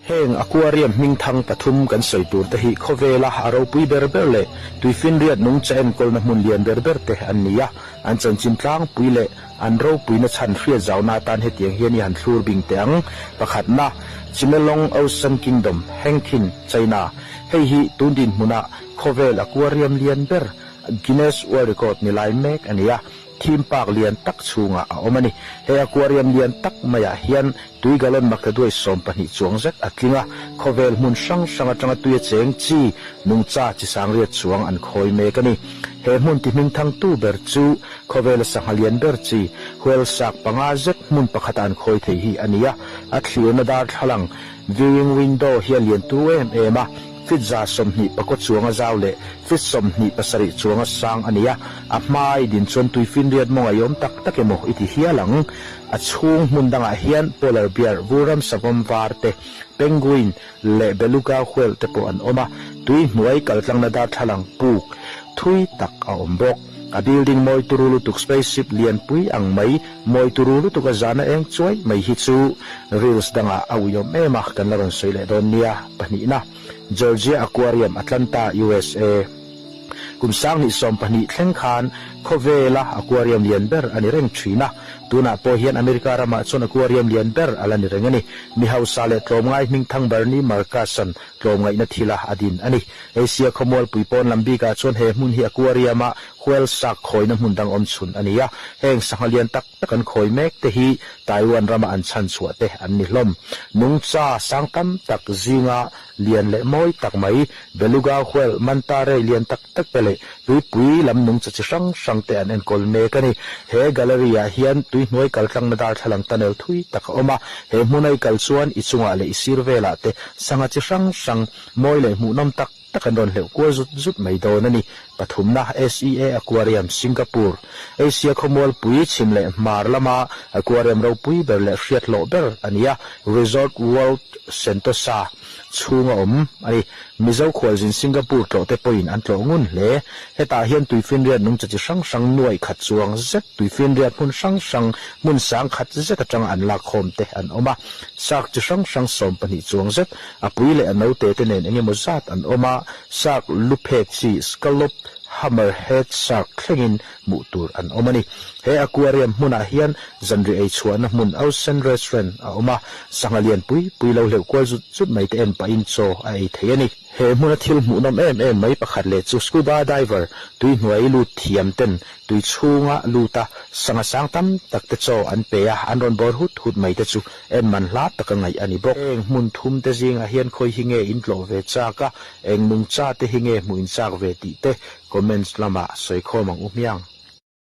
Heng aquarium hmingthang pathum kan sawi tur te hi khawvela a ropui ber ber leh tuifinriat nungcha enkawlna hmun lian ber ber te an ni a. An chanchin tlangpui leh an ropuina chhan hriat zauna atan hetiang hian i han thlur bing teh ang. Pakhatna, Chimelong Ocean Kingdom, Hengqin, China. Hei hi tun dinhmuna khawvel aquarium lian ber, Guinness World Record ni lai mek a ni a. Theme park lian tak chhungah a awm a ni. He aquarium lian tak maiah hian tui gallon maktaduai 12 chuang zet a tling a, khawvel hmun hrang hrang atanga tui a cheng chi nungcha chi sangriat chuang an khawi mek a ni. He hmun ti hmingthangtu ber chu khawvela sangha lian ber chi whale shark panga zet hmun pakhata an khawi thei hi a ni a, a thlirna darthlalang, viewing window, hi a lian tu em em a. Feet 24 chuanga zau leh feet 27 chuanga sang a ni a, a hmai din chuan tuifinriat mawng a iawm tak tak emaw i ti hial ang. A chhung hmun dangah hian polar bear, vurram savawm var te, penguin leh beluga whale te pawh an awm a, tui hnuai kaltlangna darthlalang puk thui tak a awm bawk. A building mawi turu lutuk spaceship lianpui ang mai mawi turu lutuk a zana eng chuai mai hi chu reels dangah a uiawm em a, kan la rawn sawi leh dawn nia. Pahnihna, Georgia Aquarium, Atlanta, USA. Kum 2012 thleng khan khawvela aquarium lian ber a ni reng thin a, tunah pawh hian America ramah chuan aquarium lian ber a la ni reng a ni. Mi hausa leh tlawmngai hmingthang Bernie Marcus-a'n tlawmngaihna thila a din a ni. Asia khawmualpui pawn lam bikah chuan he hmun hi aquarium-a whale shark khawina hmun dang awm chhun a ni a, heng sangha lian tak tak an khawi mek te hi Taiwan rama an chhan chhuah te an ni hlawm. Nungcha sang tam tak zinga lian leh mawi tak mai beluga whale, manta ray lian tak tak te leh tuipui lam nungcha chi hrang hrang te an enkawl mek a ni. He gallery-ah hian tuihnuai kaltlangna darthlalang tunnel thui tak a awm a, he hmuna i kal chuan i chungah leh i sir velah te sangha chi hrang hrang mawi leh hmuhnawm tak tak an rawn hleuh kual zut zut mai dawn a ni. Pathumna, SEA Aquarium, Singapore, Asia khawmualpui chhim leh hmar lama aquarium ropui ber leh hriat hlawh ber a ni a, Resort World Sentosa chhunga awm a ni. Mizo khualzin Singapore tlawh te pawhin an tlawh ngun hle. Hetah hian tuifinriat nungcha chi hrang hrang nuaih khat chuang zet, tuifinriat hmun hrang hrang, hmun sang khat zet atanga an lakkhawm te an awm a. Shark chi hrang hrang 12 chuang zet, a pui leh a note te nen engemaw zat an awm a, shark lu phek chi scallop hammerhead shark thlengin hmuh tur an awm a ni. He aquarium hmunah hian zanriah ei chhuahna hmun Ocean Restaurant a awm a, sangha lian pui pui lo hleuh kual zut zut mai te en pahin chaw a ei thei a ni. He hmuna thil hmuhnawm em em mai pakhat leh chu scuba diver tui hnuai lut thiam ten tui chhunga lut a sangha sang tam tak te chaw an pe a, an rawn bawr hut hut mai te chu en man hla taka ngaih a ni bawk. Heng hmun thum te zingah hian khawi hi nge in tlawh ve chak a, eng nungcha te hi nge hmuh in chak ve tih te comments lamah sawi khawm ang u hmiang.